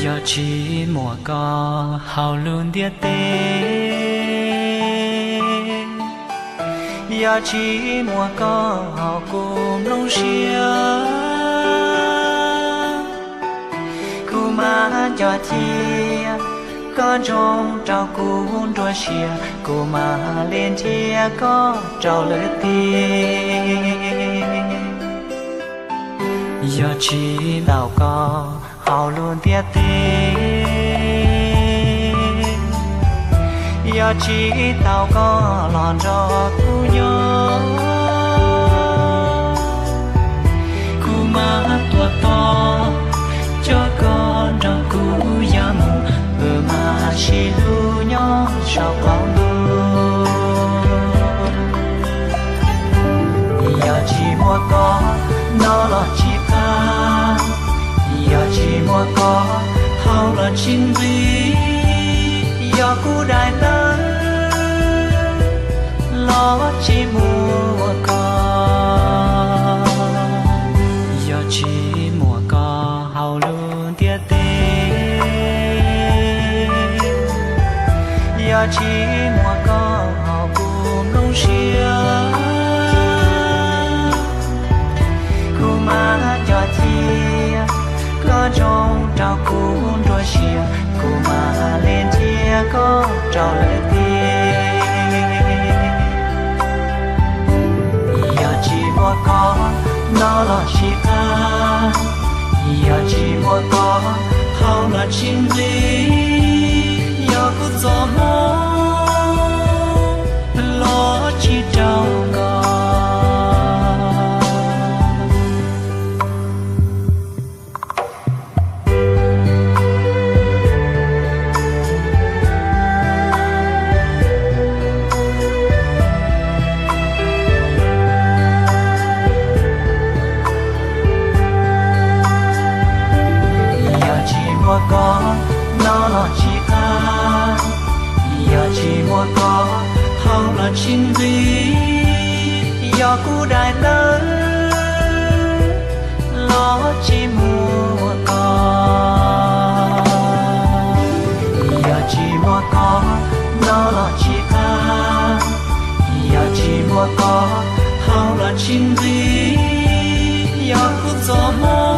Yog tsis muaj koj hauv lub ntiaj teb, yog tsis muaj koj hauv kuv nplooj siab, kuv mam nco cia koj ntsoov rau kuv nruab siab, kuv mam li nrhiav koj rau lwm teb. Yog tsis tau koj hauv lub ntiaj teb, yog tsis tau koj los nrog kuv nyob, kuv mam tuaj tos coj koj nrog kuv ya mus, wb mam sib hlub nyob saum qaum ntuj. Yog tsis muaj koj no los tsis qab, yog tsis muaj koj haus los tsis nqig, yog kuv daim ntawv los tsis muaj koj. Yog tsis muaj koj hauv lub ntiaj teb, yog tsis muaj koj hauv kuv nplooj siab, kuv mam nco cia koj ntsoov rau kuv nruab siab, kuv mam li nrhiav koj rau lwm teb. Yog tsis muaj koj no los tsis qab, yog tsis muaj koj haus los tsis nqig, yog kuv txoj hmoov los tsis rau koj. Yog tsis muaj koj no los tsis qab, yog tsis muaj koj haus los tsis nqig, yog kuv daim ntawv los tsis muaj koj. Yog tsis muaj koj no los tsis qab, yog tsis muaj koj haus los tsis nqig, yog kuv txoj hmoov